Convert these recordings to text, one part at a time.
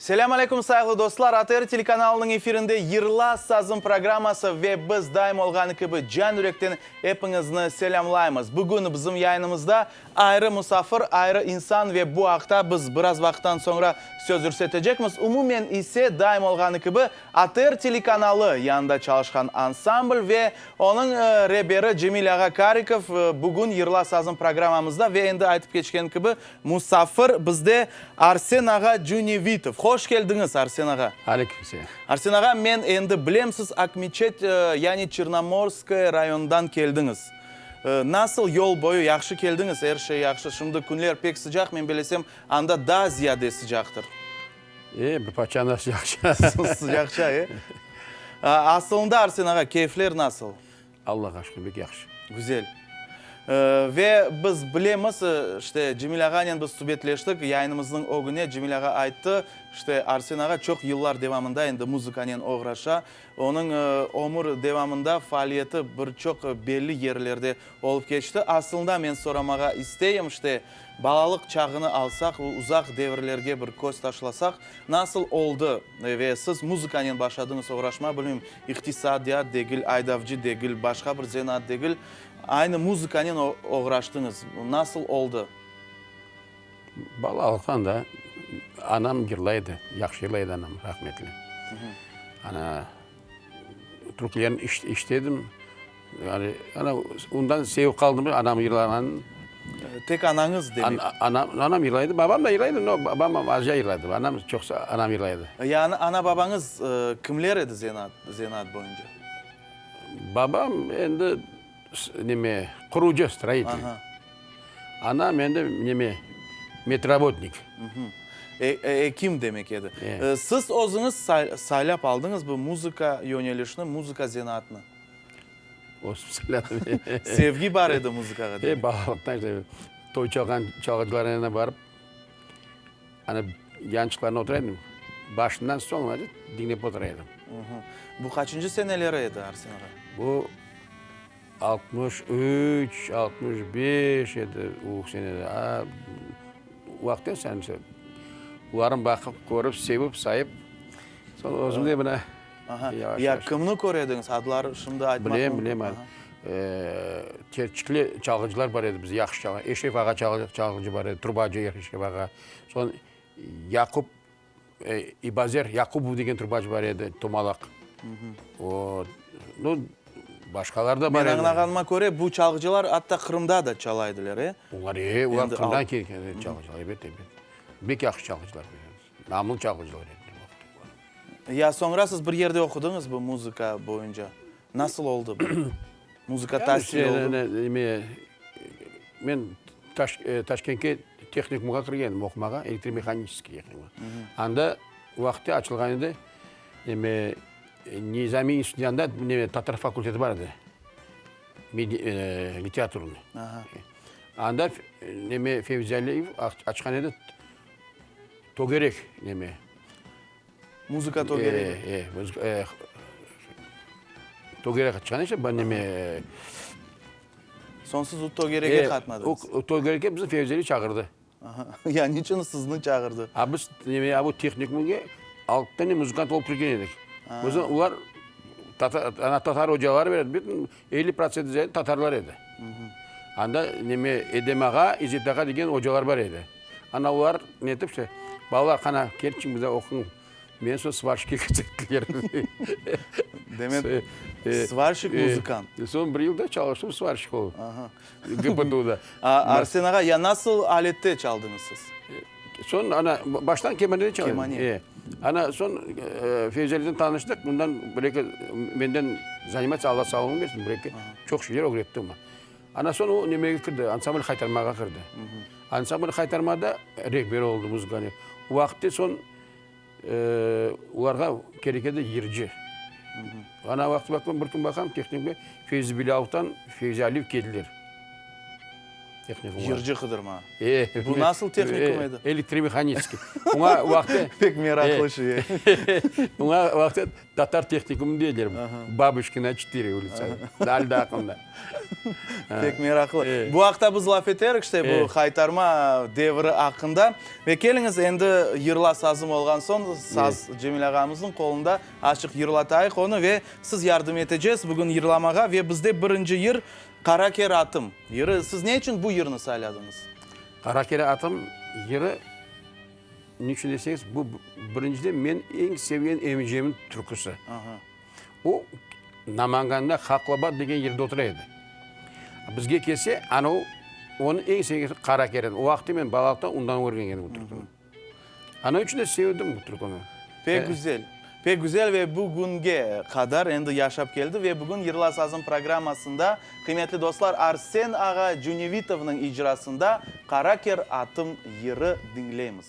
Selâm aleyküm, sayğılı dostlar! ATR telekanalınıñ efirinde Yırla sazım programması ve biz daim olğanı kibi can yürekten epiñizni selâmlaymız. Bugün bizim yayınımızda ayrı musafir, ayrı insan ve bu aqta biz biraz vaqıttan soñra söz yürsetecekmiz. Umumen ise, daim olğanı kibi, ATR telekanalı yanında çalışqan ansambl ve onıñ reberi Cemil ağa Karikov bugün Yırla sazım programmamızda ve endi aytıp keçken kibi, Musafir bizde Arsen ağa Cünevitov. Hoş keldiñiz, Arsen ağa. Aleyküm selâm. Arsen ağa, men endi bilem, siz Akmeçet, yani Çernomorskoye rayonından keldiñiz. Nasıl yol boyu, yahşı keldiñiz, er şey yahşı? Şimdi künler pek sıcaq, men belesem, anda daa ziyade sıcaqtır. E, bir parçanı da sıcaqça. Sıcaqça, e? Asılında, Arsen ağa, keyfler nasıl? Allahqa şükür, bek yahşı. Güzel. Ve biz bilemiz, işte, Cemil ağanen biz subetleştik, yayınımıznıñ ögüne Cemil ağa ayttı, işte, Arsen ağa çoq yıllar devamında endi muzıkanen oğraşa. Onıñ ömür devamında faaliyeti bir çoq belli yerlerde olıp keçti. Aslında men soramağa isteyim, işte, balalıq çağını alsaq, uzaq devirlerge bir köz taşlasaq, nasıl oldı ve siz muzıkanen başladıñız oğraşmağa, bilmeyim, İqtisadiyat degil, aydavcı degil, başqa bir zenaat degil, aynı muzıkanen oğraştıñız. Nasıl oldı? Balalıqtan da anam yırlay edi, yahşı yırlay edi anam, rahmetli. Ana, türkülerini eşite edim. Yani, ana, ondan sevip qaldım, anam yırlağanın. Tek anañız demek? Anam, anam yırlay edi, babam da yırlay edi, no, babam azca yırlay edi, anam çoqsa anam yırlay edi. Yani ana-babañız kimler edi zenaat, zenaat boyunca? Babam endi neme, qurucı, stroitel. Anam endi neme, metrabotnik. Ekim demek edi. Siz özüñiz saylap aldıñız bu muzıka yönelişini, muzıka zenaatını? Özüm sayladım. Sevgi bar edi muzıkağa demek. E, balalıqtan işte toy çalğan çalğıcılarnıñ yanına barıp, ana yançıqlarına otura edim, başından soñunace diñlep otura edim. Bu qaçıncı seneleri edi, Arsen ağa? Bu 63, 65 edi o senede. A, vaqıt edi sen, olarnı baqıp, körip, sevip, sayıp, soñ özüm de mına Aha. Ya kimni köre ediñiz? Adları şimdi aytmaq Bilem, bilem. Terçikli çalğıcılar bar edi bizde, yahşı çalğan. Eşref ağa çalğıcı bar edi, trubacı Eşref ağa. Soñ Yaqub, İbazer Yaqubov degen trubacı bar edi, tomalaq. O, nu, başqalar da bar edi. Men añlağanıma köre, bu çalğıcılar atta Qırımda da çala ediler, e? Olar, e, olar Qırımdan kelgen çalğıcılar, ebet, ebet. Bek yahşı çalğıcılar, namlı çalğıcılar edi. Ya soñra siz bir yerde oqudıñız bu muzıka boyunca? Nasıl oldı bu? Muzıka tasil oldu? Men Taşkentke tehnikumğa kirgen edim oqumağa, elektromehaniçeskiy tehnikumğa. Anda vaqıtte açılğan edi, neme, Nizamiy institutınıñ yanında neme, tatar fakulteti bar edi, literaturnıy. Anda neme, Fevzi Aliyev açqan edi. Tögerek neme. Muzıka tögeregi. E, e, tögerek açqan işte, bu neme. Soñ siz o tögerege qatnadıñız. O tögerekke bizni Fevzeli çağırdı. Ya niçün sizni çağırdı? A biz neme, a bu tehnikumge altı tane muzıkant olıp kirgen edik. Bizni olar tatar, ana tatar ocaları berdi, bütün 50 protsent ziyade tatarlar edi. Anda neme Edem ağa, İzzet ağa degen ocalar bar edi. Ana olar netip işte, balalar qana kelçiñ bize oquñ, meni soñ svarşikke kirsettiler. Demek, svarşik muzıkant. Soñ bir yıl da çalıştım svarşik olıp, GPTUda. Arsen ağa, ya nasıl alette çaldıñız siz? Soñ ana baştan kemanede çaldım. Kemane. Ana soñ Fevzeliden tanıştıq, bundan bir-eki menden zanimatsiya, Alla sağlığını bersin, bir-eki çoq şeyler ögretti maña. Ana soñ o nemege kirdi, ansambl Haytarmağa kirdi. Ansambl Haytarmada rehber oldı muzıkanı. O vaqıtte soñ olarğa kerek edi yırcı. Ana vaqıt baqam, bir kün baqam, tehnikumğa Fevzi Bilâlovdan Fevzi Aliyev keldiler. Tehnikumğa. Yırcı qıdırma. E, Bu nasıl tehnikum edi? Elektromehaniçeskiy. Oña vaqtı... Pek meraqlı şey. Oña vaqtı tatar tehnikumı deyler. Babushkina çetiri ulitsa. Al daa aqlımda. Pek meraqlı. Bu aqta biz laf eterik, işte, bu Haytarma devri aqqında. Ve keliñiz, endi yırla sazım olğan soñ, saz Cemil ağamıznıñ qolunda, azçıq yırlatayıq onı ve siz yardım etecegiz bugün yırlamağa. Ve bizde birinci yır Qara ker atım yırı. Siz ne içün bu yırnı sayladıñız? Qara ker atım yırı, ne içün deseñiz, bu birinciden men eñ sevgen emcemniñ türküsi. O, Namanganda Haqlabad degen yerde otura edi. Bizge kelse, ana o, onıñ eñ sevgeni Qara ker atım. O vaqıtta men balalıqta ondan ögrengen edim bu türküni. Ana içün de sevdim bu türküni. Pek güzel. Pek güzel ve bugünge qadar endi yaşap keldi ve bugün Yırla sazım programmasında, qıymetli dostlar, Arsen ağa Cünevitovnıñ icrasında Qara ker atım yırı diñleymiz.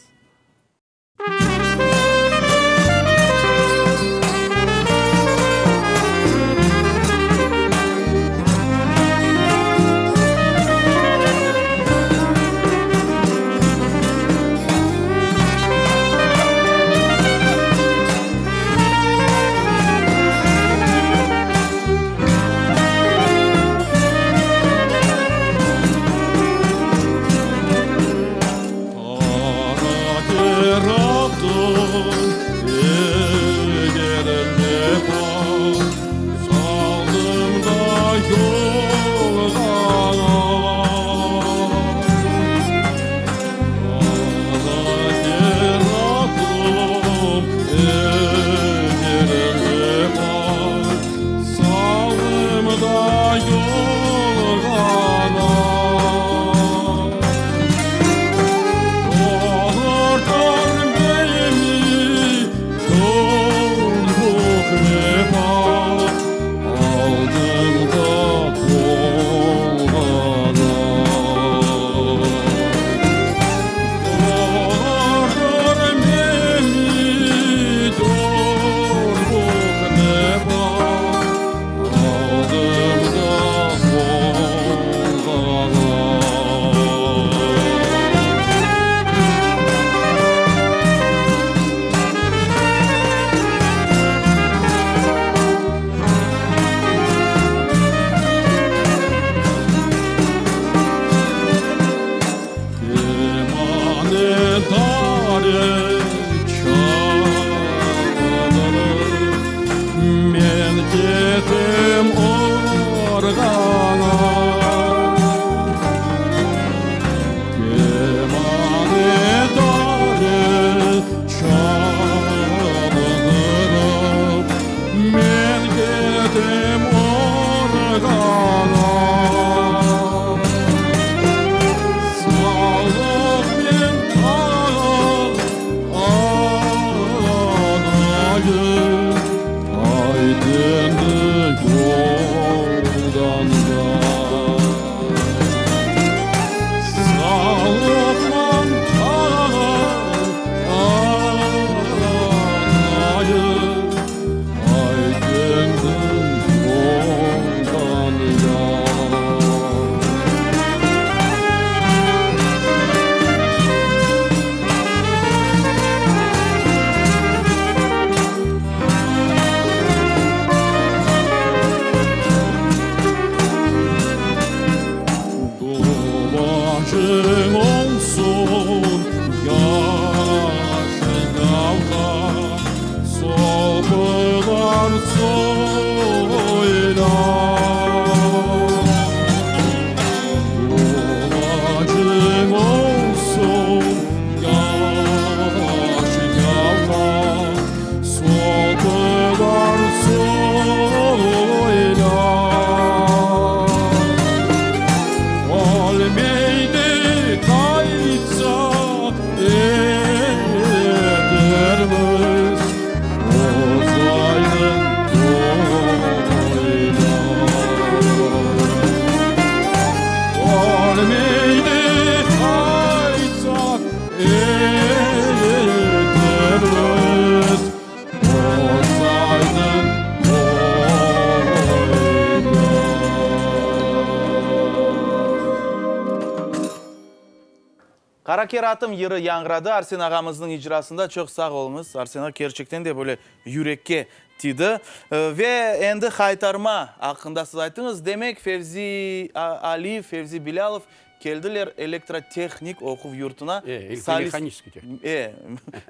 Qara keratım yırı yañğıradı Arsen ağamıznıñ icrasında. Çoq sağ oluñız, Arsen ağa, kerçekten de böyle yürekke tiydi. Ve endi Haytarma aqqında siz ayttıñız. Demek, Fevzi Aliyev, Fevzi Bilâlov keldiler elektrotehnik oquv yurtuna. E, elektromehaniçeskiy tehnikum. E,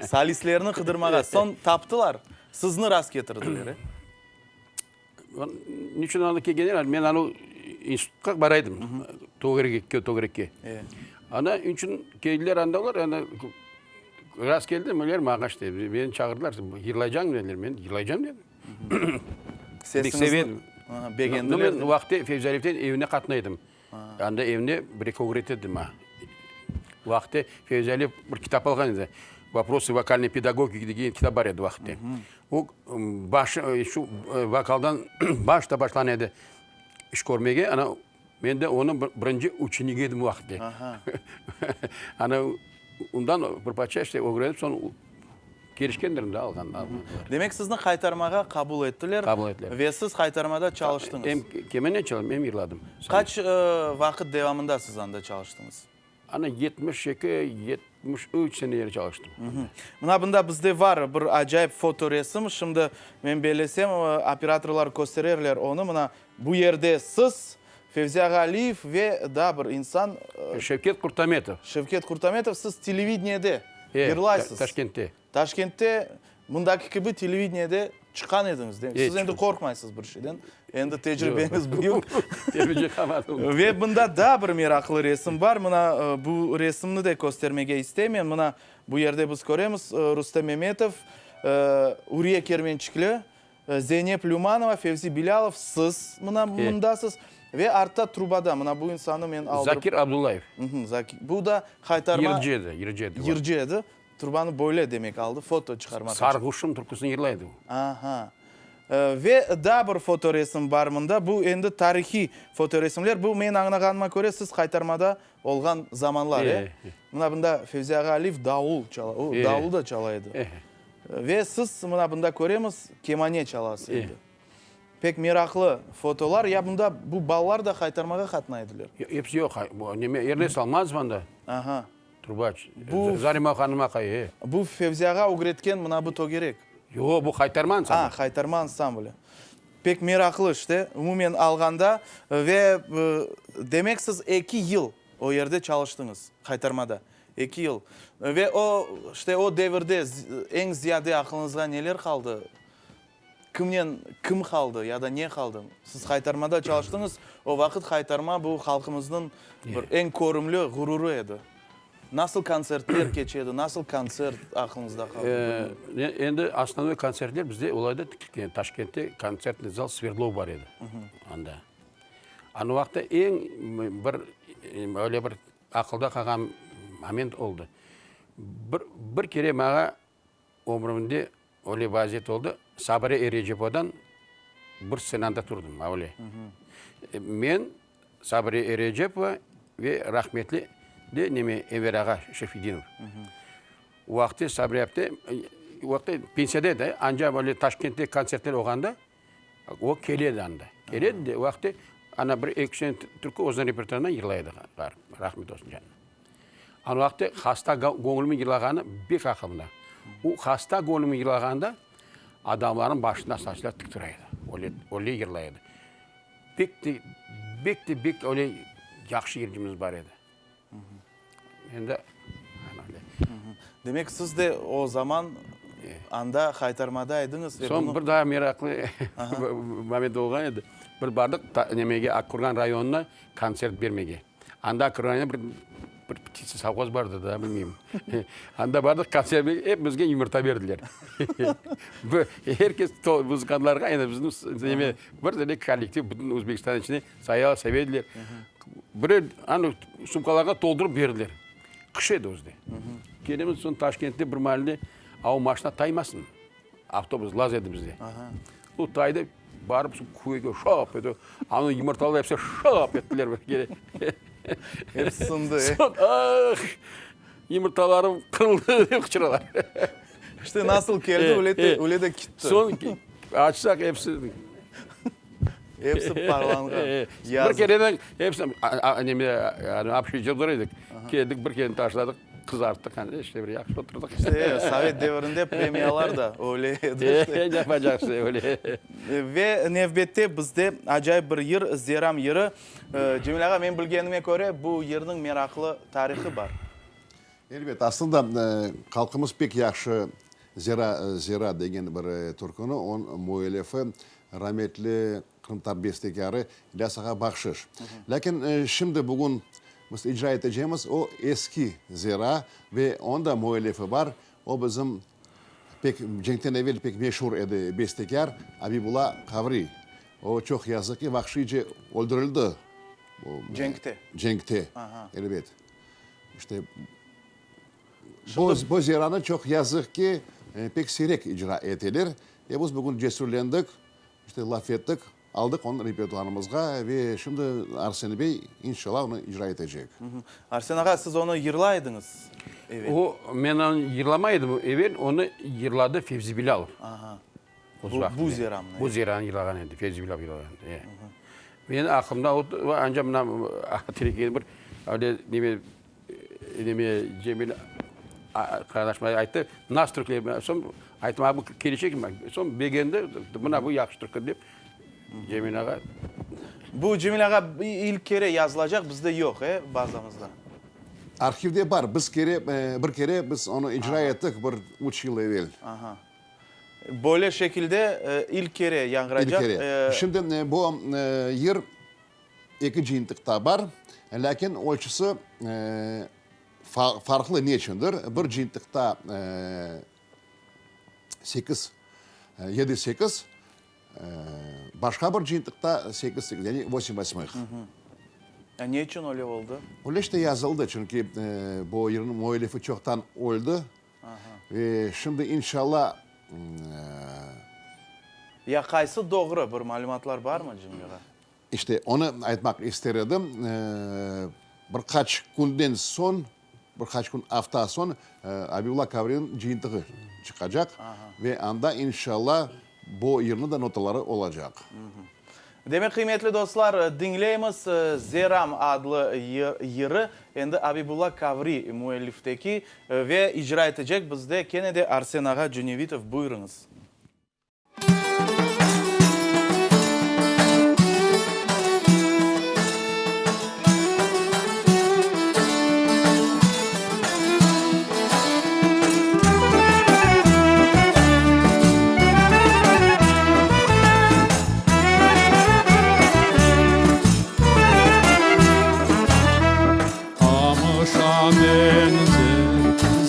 solistlerni qıdırmağa. Soñ taptılar, sizni rast ketirdiler, e? Niçün anda kelgenler? Men anu institutqa bara edim, tögerekke, tögerekke. Ana niçün keldiler anda olar, ana rast keldi, meler maña işte, meni çağırdılar, yırlaycañ dediler, men yırlaycam dedim. Pek sevedim. Begendiler. Men vaqıtte Fevzi Aliyevden evine qatnay edim. Anda evine bir-eki ögrete edi maña. Vaqıtte Fevzi Aliyev bir kitap alğan edi, Voprosı vokalnoy pedagogiki degen kitap bar edi vaqıtte. O başı, şu vokaldan başta başlağan edi iş körmege, ana men de onıñ birinci uçenigi edim o vaqıtte. Ana ondan bir parça işte ögrenip soñ kelişkendirim da alğan. Demek sizni Haytarmağa qabul ettiler. Qabul ettiler. Ve siz Haytarmada çalıştıñız. Em kemane çaldım, em yırladım. Qaç vaqıt devamında siz anda çalıştıñız? Ana 72, 73 seneleri çalıştım. Mına bunda bizde var bir acayip fotoresim. Şimdi men bellesem, operatorlar köstererler onı. Mına bu yerde siz, Fevzi ağa Aliyev ve daa bir insan. Şevket Kurtametov. Şevket Kurtametov, siz televideniyede yırlaysız. Taşkentte. Taşkentte mındaki kibi televideniyede çıqqan ediñiz, değil mi? Siz endi qorqmaysız bir şeyden. Endi tecribeñiz büyük. Ve bunda daa bir meraqlı resim bar. Mına bu resimni de köstermege isteymen. Mına bu yerde biz köremiz, Rustem Memetov, Uriye Kermençikli, Zeynep Lümanova, Fevzi Bilâlov, siz mına mındasız ve artta trubada, mına bu insanı men aldırıp. Zakir Abdullayev. Bu da Haytarma. Yırcı edi, yırcı edi. Yırcı edi. Trubanı böyle demek aldı, foto çıqarmaq içün. Sarğuşım türküsini yırlay edi o. Aha. Ve daa bir fotoresim bar mında. Bu endi tarihiy fotoresimler. Bu, men añlağanıma köre, siz Haytarmada olğan zamanlar, e? Mına bunda Fevzi ağa Aliyev davul çala, o, davul da çala edi. Ve siz, mına bunda köremiz, kemane çalasız endi. Pek meraqlı fotolar. Ya bunda bu balalar da Haytarmağa qatnay ediler? Episi yoq. Neme, Ernes Almazov anda. Aha. Trubaç, Zarema hanım aqay, e. Bu Fevzi ağa ögretken mına bu tögerek. Yoq, bu Haytarma ansambli. A, Haytarma ansambli. Pek meraqlı işte, umumen alğanda. Ve demek siz eki yıl o yerde çalıştıñız, Haytarmada. Eki yıl. Ve o, işte o devirde eñ ziyade aqılıñızğa neler qaldı? Kimnen, kim qaldı ya da ne qaldı? Siz Haytarmada çalıştıñız, o vaqıt Haytarma bu halqımıznıñ bir eñ körümli ğururı edi. Nasıl kontsertler keçe edi, nasıl kontsert aqlıñızda qaldı? Endi osnovnoy kontsertler bizde olay edi, Taşkentte kontsertniy zal Sverdlov bar edi anda. Anda vaqıtta eñ bir öyle bir aqılda qalğan moment oldı. Bir, bir kere maña Ömrümde öyle vaziyet oldı, Sabri Erecepovadan bir stsenada turdım, öyle. Men, Sabri Erecepova ve rahmetli de neme Enver ağa Şerfedinov. O vaqıtte Sabri apte, o vaqıtte pensiyada edi, anca böyle Taşkentte kontsertler olğanda o kele edi anda. Kele edi de, o vaqıtte ana bir-eki üç tane türkü özüniñ repertuarından yırlay edi, rahmet olsun canına. An vaqıtte hasta göñlümiñ yırlağanı bek aqılımda. O hasta göñlümiñ yırlağanda adamlarnıñ başında saçlar tik tura edi. Öyle, öyle yırlay edi. Bek de, bek de bek öyle yahşı yırcımız bar edi. Endi ana öyle. Demek siz de o zaman anda Haytarmada ediñiz ve Soñ bunı. bir daa meraqlı moment olğan edi. Bir bardıq nemege, Akkurgan rayonına kontsert bermege. Anda Qırğanada bir bir ptitsa sovhoz bardı da, bilmeyim. Anda bardıq, konserv epimizge yumurta berdiler. Er kes muzıkantlarğa, endi bizim neme, bir dane kollektiv bütün Özbekistan içinde sayalar, seve ediler. Birer anı sumkalarğa toldurıp berdiler. Qış edi özü de. Kelemiz soñ Taşkentte bir maalde, a o maşina taymasın. Avtobus laz edi bizde. O taydı, barıp köyge şap eti. Anı yımırtalar episi şap ettiler. Episi sındı, e? Soñ, ah, yımırtalarım qırıldı dep qıçıralar. İşte nasıl keldi, öyle de, öyle de kitti. Soñ açsaq episi. Episi parlanğan. Bir kereden episi, neme, общежитие edik. Keldik, bir kereden taşladıq. Qızarttıq, anda işte bir yahşı oturdıq. İşte, sovet devirinde premiyalar da öyle edi işte. Ne yapacaqsıñ, öyle. Ve nevbette bizde acayip bir yır, Zeram yırı. Cemil ağa, men bilgenime köre, bu yırnıñ meraqlı tarihı bar. Elbet, aslında halqımız pek yahşı Zera, Zera degen bir türküni, onıñ müellifi rametli qırımtatar bestekârı İlyas ağa Bahşış. Lâkin şimdi bugün biz icra etecemiz o eski Zera ve onıñ da müellifi bar, o bizim pek cenkten evel pek meşur edi bestekâr Abibulla Kavri. O çoq yazıq ki, vahşiyce öldürildi. Cenkte. Cenkte, elbet. İşte, bu, bu zeranı çoq yazıq ki, pek siyrek icra eteler. E biz bugün cesürlendik, işte laf ettik, aldıq onı repertuarımızğa ve şimdi Arsen bey, inşallah, onı icra etecek. Arsen ağa, siz onı yırlay ediñiz evel? O, men onı yırlamay edim evel, onı yırladı Fevzi Bilâlov. Aha. Bu, bu zeramnı. Bu zeranı yırlağan edi, Fevzi Bilâlov yırlağan edi. E. Men aqlımda o, anca mına tirekeni bir öyle neme, neme Cemil qardaşım ayttı, nasıl türkü soñ ayttım, a bu kelişek, soñ begendi, mına bu yahşı türkü dep Cemil ağa. Bu Cemil ağa ilk kere yazılacaq, bizde yoq, e, bazamızda. Arhivde bar, biz kere, bir kere biz onı icra ettik bir üç yıl evel. Aha. Böyle şekilde ilk kere yañğıracaq. İlk kere. Şimdi bu yır eki cıyıntıqta bar, lâkin ölçüsi farqlı neçündir? Bir cıyıntıqta sekiz, yedi sekiz, başqa bir cıyıntıqta sekiz sekiz, yani vosim vosmıh. Ne içün öyle oldı? Öyle işte yazıldı, çünki bu yırnıñ müellifi çoqtan öldi. Ve şimdi inşalla. Ya qaysı doğru, bir malümatlar barmı, Cemil ağa? İşte, onı aytmaq ister edim. Bir qaç künden soñ, bir qaç kün, afta soñ Abibulla Kavriniñ cıyıntığı çıqacaq ve anda inşalla bu yırnıñ da notaları olacaq. Demek, qıymetli dostlar, diñleymiz Zeram adlı yırı, endi Abibulla Kavri müellifteki ve icra etecek bizde kene de Arsen ağa Cünevitov. Buyurıñız. Qamışa beñzer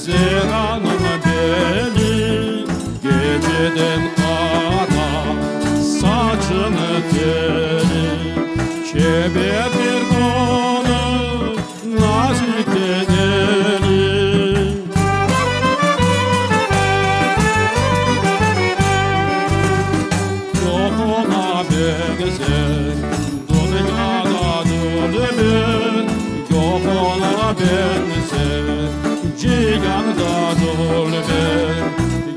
Zeranıñ beli, Geceden qara saçını teli, Çeberdir onıñ nazik eli. Yoq oña beñzer dünyada dülber, Yoq oña beñzer cihanda dülber,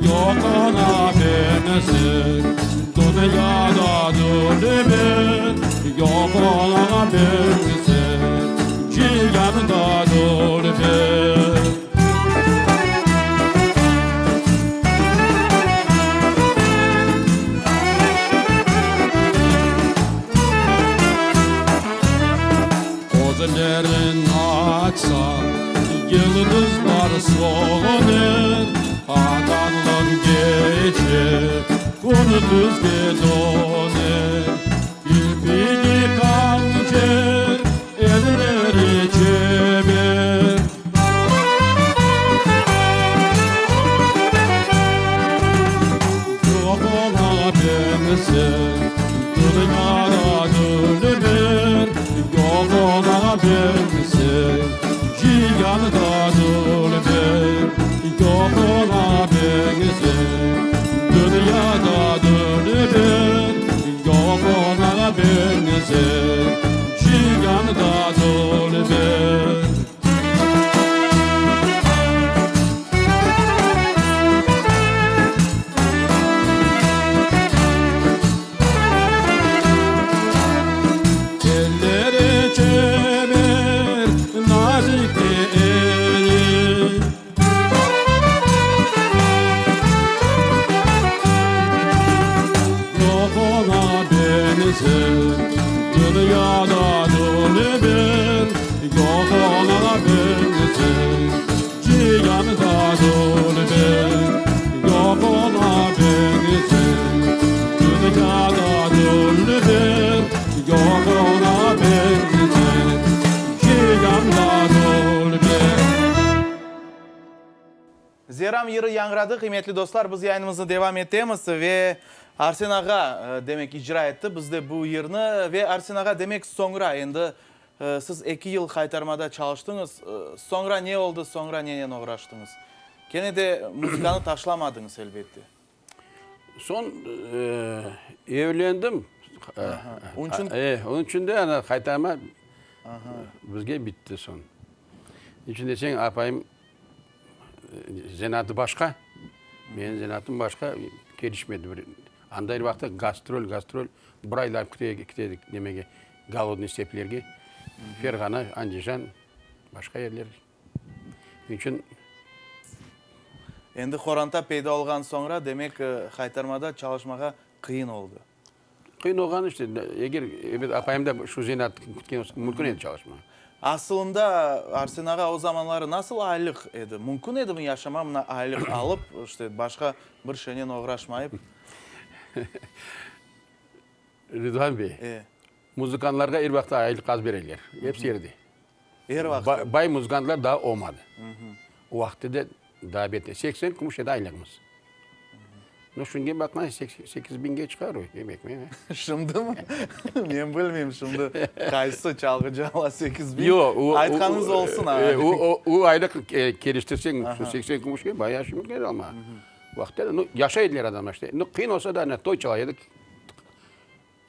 Yoq oña beñzer dünyada dülber, Yoq oña beñzer cihanda dülber. Közlerin açsa, yıldızlar söner, Qaranlıq gece kündüzge döner. Kirpigi qancer, elleri çeber. Yoq oña beñzer dünyada dülber, Yoq oña beñzer cihanda dülber, Yoq oña beñzer dünyada dülber, Yoq oña beñzer cihanda dülber. Elleri çeber, nazik eli. benzer, Dünyada dülber yoq oña benzer, Cihanda dülber yoq oña benzer, Dünyada dülber yoq oña benzer, Cihanda dülber. Zeram yırı yañğıradı, qıymetli dostlar, biz yayınımıznı devam etemiz ve Arsen ağa, demek, icra etti bizde bu yırnı. Ve Arsen ağa, demek, soñra, endi siz eki yıl Haytarmada çalıştıñız, soñra ne oldı, soñra nenen oğraştıñız? Kene de muzıkanı taşlamadıñız, elbette. Soñ evlendim. Onıñ içün de ana Haytarma bizge bitti soñ. Niçün deseñ, apayım Zenaatı başqa, menim zenaatım başqa, kelişmedi bir. Anda er vaqıtta gastrol, gastrol, bir aylap kite edik nemege, Golodnıy steplerge, Ferğana, Andijan, başqa yerler. Niçün? Endi qoranta peyda olğan soñra, demek, Haytarmada çalışmağa qıyın oldı. Qıyın olğanı işte, eger, ebet, apayım da şu zenaat kütken olsa, mümkün edi çalışmağa. Asılında, Arsen ağa, o zamanları nasıl aylıq edi? Mümkün edimi yaşama mına aylıq alıp, işte, başqa bir şeynen oğraşmayıp? Ridvan bey, muzıkanlarğa er vaqıt aylıq az bereler, episi yerde. Er vaqıt? Bay muzıkantlar daa olmadı. O vaqıtta da daa beter. 80 kümüş edi aylığımız. Nu, şimdige baqma, 8 biñge çıqar o, demek mi? Şimdimi? Men bilmeyim şimdi qaysı çalğıcı ala 8 biñ. Yoq, o, Aytqanıñız olsun, ağa. O, o aylıq keliştirseñ, şu 80 kümüşke bayağı şey mümkün edi almağa. O vaqıtta, nu, yaşay ediler adamlar işte. Nu, qıyın olsa da, toy çala edik.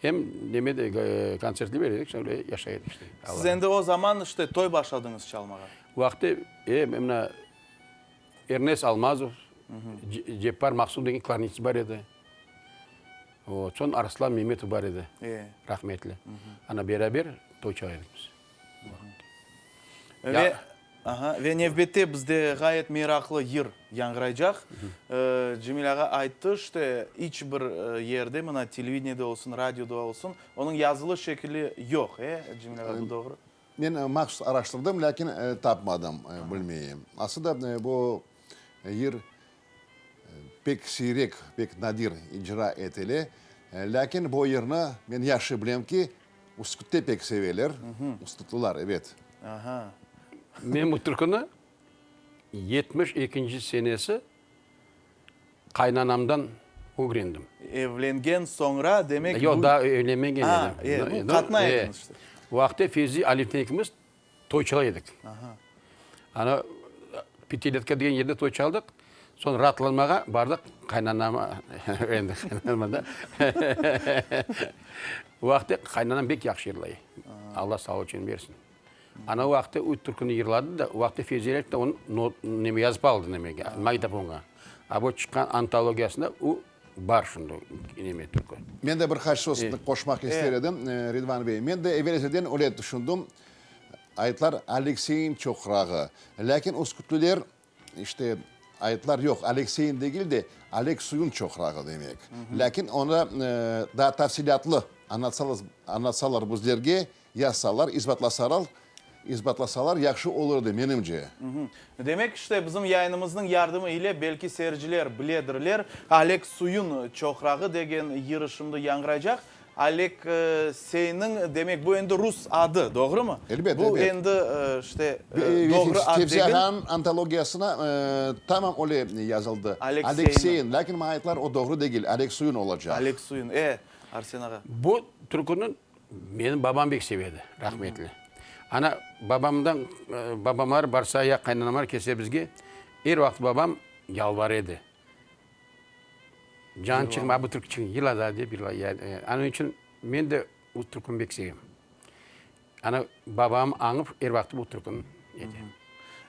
Em neme de, kontsertler bere edik, şöyle yaşay edik işte. Siz endi o zaman işte toy başladıñız çalmağa. Vaqtı, e, mına Ernes Almazov, Ceppar Maqsud degen klarnetist bar edi. O, soñ Arslan Memetov bar edi, rahmetli. Ana beraber toy çala edik biz. Ve, aha, ve nevbette bizde ğayet meraqlı yır yañğıraycaq. Cemil ağa ayttı, işte, iç bir yerde, mına, televideniyede olsun, radioda olsun, onıñ yazılı şekili yoq, e, Cemil ağa, bu doğru? Men mahsus araştırdım, lâkin tapmadım, bilmeyim. Aslında bu yır pek siyrek, pek nadir icra etile. Lâkin bu yırnı men yahşı bilem ki, Üskütte pek seveler, üskütlılar, ebet. Men bu türküni 72-nci senesi qaynanamdan ögrendim. Evlengen soñra, demek bu. Yoq, daa evlenmegen edim. Bu qatnay ediñiz işte. O vaqıtta Fevzi Aliyevnen ekimiz toy çala edik. Ana, Pятилетка degen yerde toy çaldıq. Soñ raatlanmağa bardıq qaynanama, endi qaynanama da. O vaqıtta qaynanam bek yahşı yırlay. Alla sağlıqçen bersin. Ana o vaqıtta o türküni yırladı da, o vaqıtta Fevzi Aliev de onı neme yazıp aldı nemege, magnitofonğa. A bu çıqqan antologiyasında o bar şunday neme türkü. Men de bir qaç söz qoşmaq ister edim, Ridvan bey. Men de evel-ezelden öyle tüşündim, aytlar Alekseyin çoqrağı. Lâkin üskütlüler, işte, aytlar yoq, Alekseyin degil de, Aleksuyun çoqrağı demek. Lâkin onı daa tafsilâtlı añlatsalar bizlerge, Yazsalar, isbatlasaral, isbatlasalar yahşı olur edi, menimce. Demek, işte, bizim yayınımıznıñ yardımı ile belki seyirciler biledirler, Alek Suyun çoqrağı degen yırı şimdi yañğıraycaq. Alek Seyniñ, demek, bu endi rus adı, doğrumı? Elbet, Bu elbet. endi, işte, doğru ad Fevzi degil. ağanıñ antologiyasına tamam öyle yazıldı. Alek Alek Seyniñ. Seyin, lâkin maña ayttılar, o doğru degil, Alek Suyun olacaq. Alek Suyun, e, Arsen ağa. Bu türküniñ Meni babam bek seve edi, rahmetli. Ana, babamdan, babamlar barsa ya qaynanamlar kelse bizge, er vaqıt babam yalvara edi. Cançığım, a bu türküçiñ yırla da, dep yırlay. Anıñ içün men de bu türküni bek sevem. Ana, babamı añıp, er vaqıt bu türküni etem.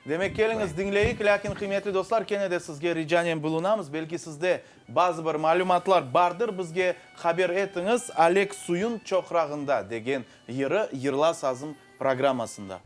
Demek, keliñiz, diñleyik. Lâkin, qıymetli dostlar, kene de sizge ricanen bulunamız, belki sizde bazı bir malümatlar bardır, bizge haber etiñiz, Alek suyun çoqrağında degen yırı Yırla sazım programmasında.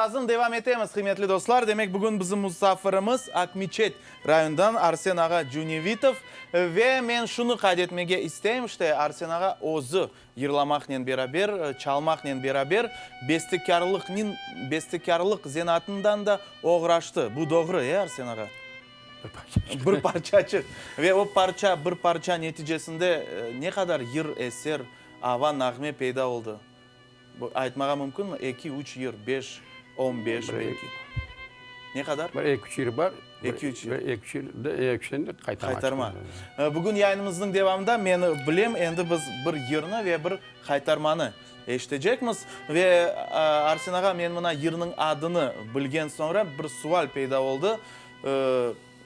Sazın devam etemiz, qıymetli dostlar. Demek, bugün bizim musafirimiz Aqmeçet rayonından Arsen ağa Cünevitov. Ve men şunı qayd etmege isteyim, işte, Arsen ağa özü yırlamaqnen beraber, çalmaqnen beraber, bestekârlıqnen, bestekârlıq zenaatından da oğraştı. Bu doğru, e, Arsen ağa? Bir parçaçıq. Bir parçaçıq. Ve o parça, bir parça neticesinde ne qadar yır, eser, ava, nağme peyda oldı? Bu aytmağa mümkünmi? Eki, üç yır, beş, on beş belki. Ne qadar? Bir eki, üç yır bar. Eki, üç yır. Bir eki, üç yır, eki, üç de qaytarma. Qaytarma. Bugün yayınımıznıñ devamında, men bilem, endi biz bir yırnı ve bir qaytarmanı eşitecekmiz. Ve, Arsen ağa, men mına yırnıñ adını bilgen soñra bir sual peyda oldı.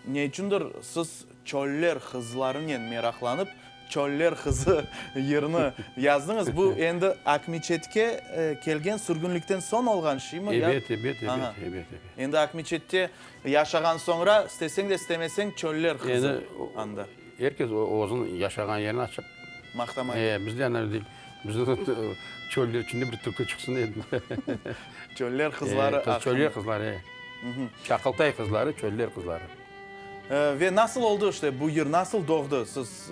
Ne içündir siz Çöller qızlarınen meraqlanıp, Çöller qızı yırını yazdıñız. Bu endi Akmeçetke kelgen sürgünlikten soñ olğan şeymi? Ya? Ebet, ebet, ebet, ebet, ebet. Endi Akmeçette yaşağan soñra, isteseñ de, istemeseñ, Çöller qızı anda. Er kes özüniñ yaşağan yerini açıp. Maqtamay. E, biz de ana bizim çöller içinde bir türkü çıqsın endi. Çöller qızları aqqında. Çöller qızları, e. Çaqıltay qızları, çöller qızları. Ve nasıl oldı işte bu yır, nasıl doğdı? Siz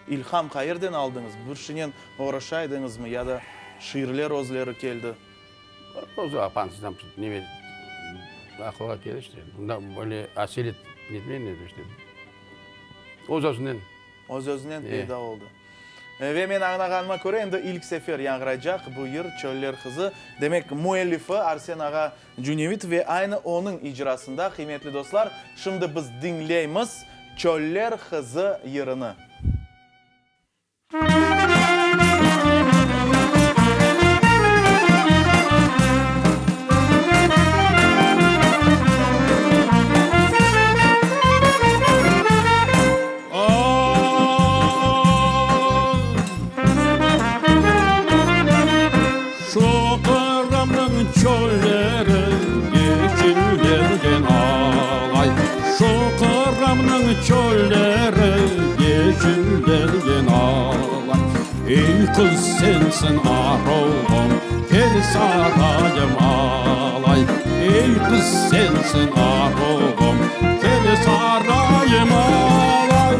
ilham qayerden aldıñız? Bir şeynen oğraşa ediñizmi ya da şiirler özleri keldi? Özü apansızdan neme aqılğa keldi işte. Bunda böyle aselet netmen edi işte. Öz-özünden. Öz-özünen peyda oldı. Ve men añlağanıma köre, endi ilk sefer yañğıraycaq bu yır, Çöller qızı. Demek, müellifi Arsen ağa Cünevit ve aynı onıñ icrasında, qıymetli dostlar, şimdi biz diñleymiz Çöller qızı yırını. Şu Qırımnıñ çölleri yeşillengen alay, Şu Qırımnıñ çölleri yeşillengen alay. Ey qız, sensiñ aruvım, kel sarayım alay, Ey qız, sensiñ aruvım, kel sarayım alay.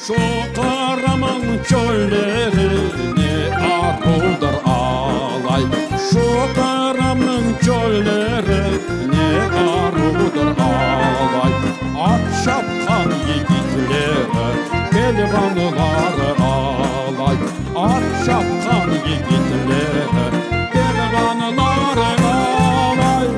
Şu Qırımıñ çölleri ne aruvdır alay, Şu Qırımnıñ çölleri ne aruvdır alay. At çapqan yigitleri, pelvanları alay, At çapqan yigitleri, pelvanları alay.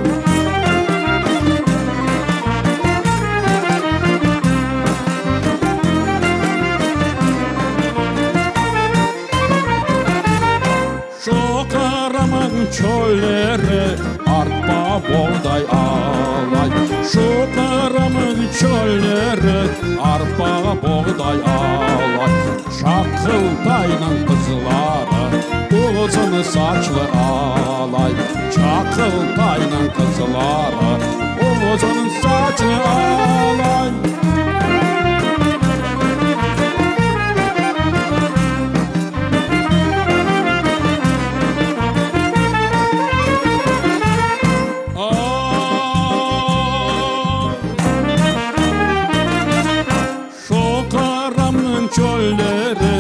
Şu Qırımıñ çölleri arpa, boğday alay, Şu Qırımıñ çölleri arpa, boğday alay. Çaqıltaynıñ qızları uzun saçlı alay, Çaqıltaynıñ qızları uzun saçlı alay. Şu Qırımnıñ çölleri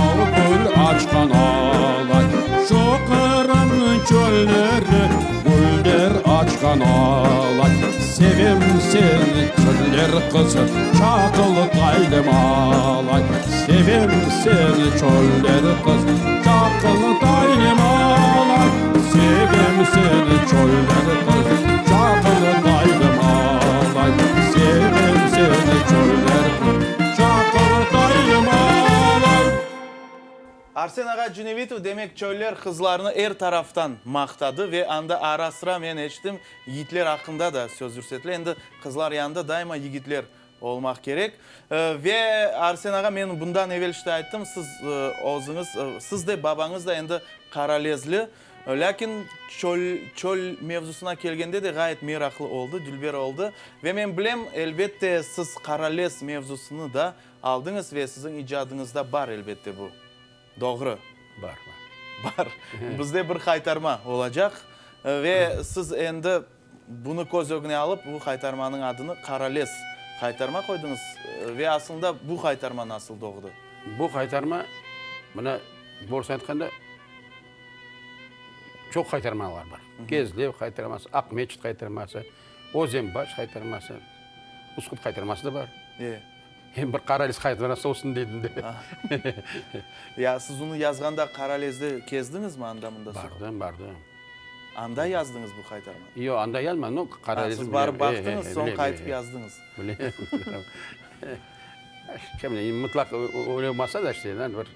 al gül açqan alay, Şu Qırımnıñ çölleri güller açqan alay. Sevem seni, çöller qızı, çaqıltaylım alay, Sevem seni, çöller qızı, çaqıltaylım alay, Sevem seni, çöller qızı, çaqıltaylım alay, Sevem seni, çöller qızı, çaqıltaylım alay. Arsen ağa Cünevitov, demek, çöller qızlarını er taraftan maqtadı ve anda ara-sıra men eşittim, yigitler aqqında da söz yürsetile. Endi qızlar yanında daima yigitler olmaq kerek. Ve Arsen ağa, men bundan evel işte ayttım, siz özüñiz, siz de, babañız da endi qaralezli. Lâkin çöl, çöl mevzusına kelgende de ğayet meraqlı oldı, dülber oldı. Ve men bilem, elbette, siz Qaralez mevzusını da aldıñız ve siziñ icadıñızda bar, elbette, bu. Doğru? Bar, bar. Bar. Bizde bir qaytarma olacaq. Ve siz endi bunı köz ögüne alıp, bu qaytarmanıñ adını Qaralez qaytarma qoydıñız. Ve aslında bu qaytarma nasıl doğdı? Bu qaytarma, mına, doğrusını aytqanda, çoq qaytarmalar bar. Kezlev qaytarması, Aqmeçit qaytarması, Özenbaş qaytarması, Uskup qaytarması da bar. Hem bir Qaralez qaytarması olsun dedim de. Ya siz onı yazğanda Qaralezde kezdiñizmi anda-mında? Bardım, bardım. Anda yazdıñız bu qaytarmanı? Yoq, anda yazmadım, no, Qaralezni Siz barıp baqtıñız, soñ qaytıp yazdıñız. Bilem, bilem. Mıtlaq öyle olmasa da, işte, bir.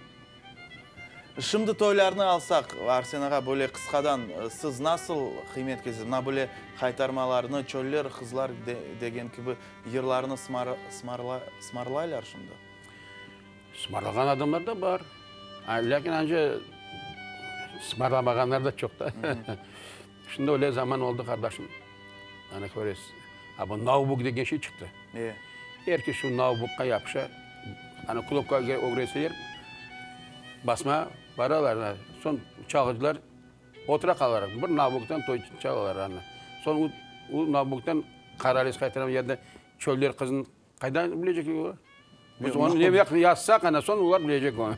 Şimdi toylarnı alsaq, Arsen ağa, böyle qısqadan, siz nasıl qıymet kesiz? Mına böyle qaytarmalarnı, çöller, qızlar degen kibi yırlarnı sımarlaylar şimdi? Sımarlağan adamlar da bar. Lâkin anca sımarlamağanlar da çoq da. Şimdi öyle zaman oldı, qardaşım, ana köresiz, a bu noutbuk degen şey çıqtı. Er kes şu noutbukqa yapışa, ana knopkağa ögrenseler, basma baralar, soñ çalğıcılar otura qalalar, bir noutbuktan toy çalalar ana. Soñ o noutbuktan Qaralez qaytaram ya da Çöller qızın Qaydan bilecek olar? Biz onı ne yaq yazsaq, ana soñ olar bilecek onı.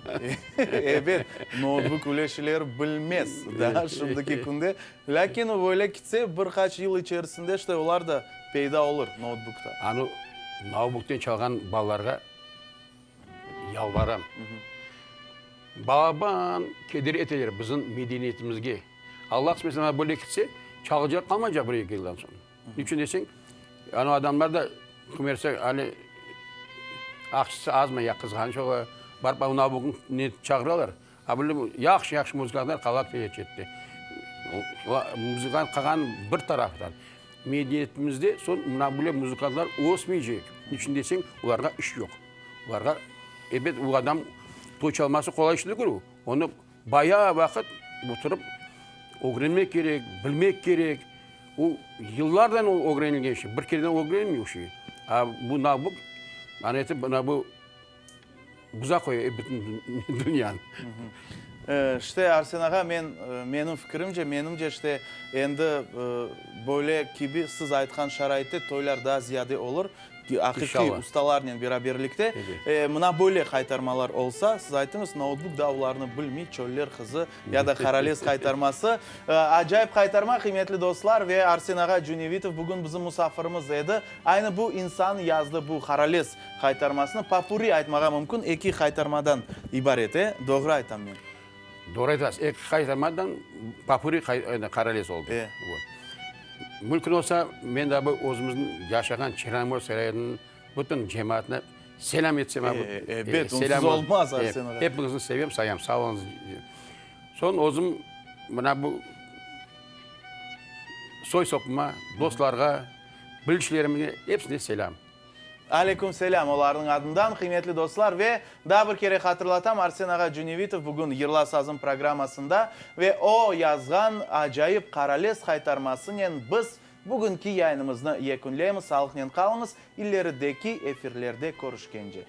Ebet, noutbuk üleşileri bilmez daa şimdiki künde. Lâkin böyle kitse, bir qaç yıl içerisinde işte olar da peyda olur noutbukta. Anı noutbukten çalğan balalarğa yalvaram. Balaban keder eteler bizim medeniyetimizge. Alla qısmetse, mana böyle kitse, çalğıcılar qalmaycaq bir-eki yıldan soñ. Niçün deseñ, anau adamlar da, kimerde ali aqçısı azmı ya qızğanç ola, barıp anau bugün ne çağıralar, a böyle yahşı-yahşı muzıkantlar qala kele çette. Muzıkant qalğan bir taraftan, medeniyetimizde soñ mına böyle muzıkantlar ösmeycek. Niçün deseñ, olarğa iş yoq. Olarğa, ebet, o adam toy çalması qolay iş degil o. Onı bayağı vaqıt oturıp ögrenmek kerek, bilmek kerek. O yıllardan ögrenilgen şey, bir kereden ögrenilmey o şey. A bu nabuk, ana etip, mına bu buza qoya bütün dünyanı. İşte, Arsen ağa, men, menim fikirimce, menimce, işte, endi böyle kibi siz aytqan şaraitte toylar daa ziyade olur. Aqiqiy ustalarnen beraberlikte mına böyle qaytarmalar olsa, siz aytıñız, noutbuk da olarnı bilmey, Çöller qızı ya da Qaralez qaytarması. Acayip qaytarma, qıymetli dostlar, ve Arsen ağa Cünevitov bugün bizim musafirimiz edi. Aynı bu insan yazdı bu Qaralez qaytarmasını. Popurri aytmağa mümkün, eki qaytarmadan ibaret, e? Doğru aytam men? Doğru aytasız. Eki qaytarmadan popurri Qaralez oldı. E. Mümkün olsa, men de bu özümizniñ yaşağan Çernomorsk rayonınıñ bütün cemaatına selâm etsem. E, ebet, onsuz olmaz, Arsen ağa. Epiñizni sevem, sayam, sağ oluñız. Soñ özüm mına bu soy-sopuma, dostlarğa, bilişlerimge episine selâm. Aleyküm selâm olarnıñ adından, qıymetli dostlar. Ve daa bir kere hatırlatam, Arsen ağa Cünevitov bugün Yırla sazım programmasında ve o yazğan acayip Qaralez qaytarmasınen biz bugünki yayınımıznı yekünleymiz. Sağlıqnen qalıñız, ilerideki efirlerde körüşkence.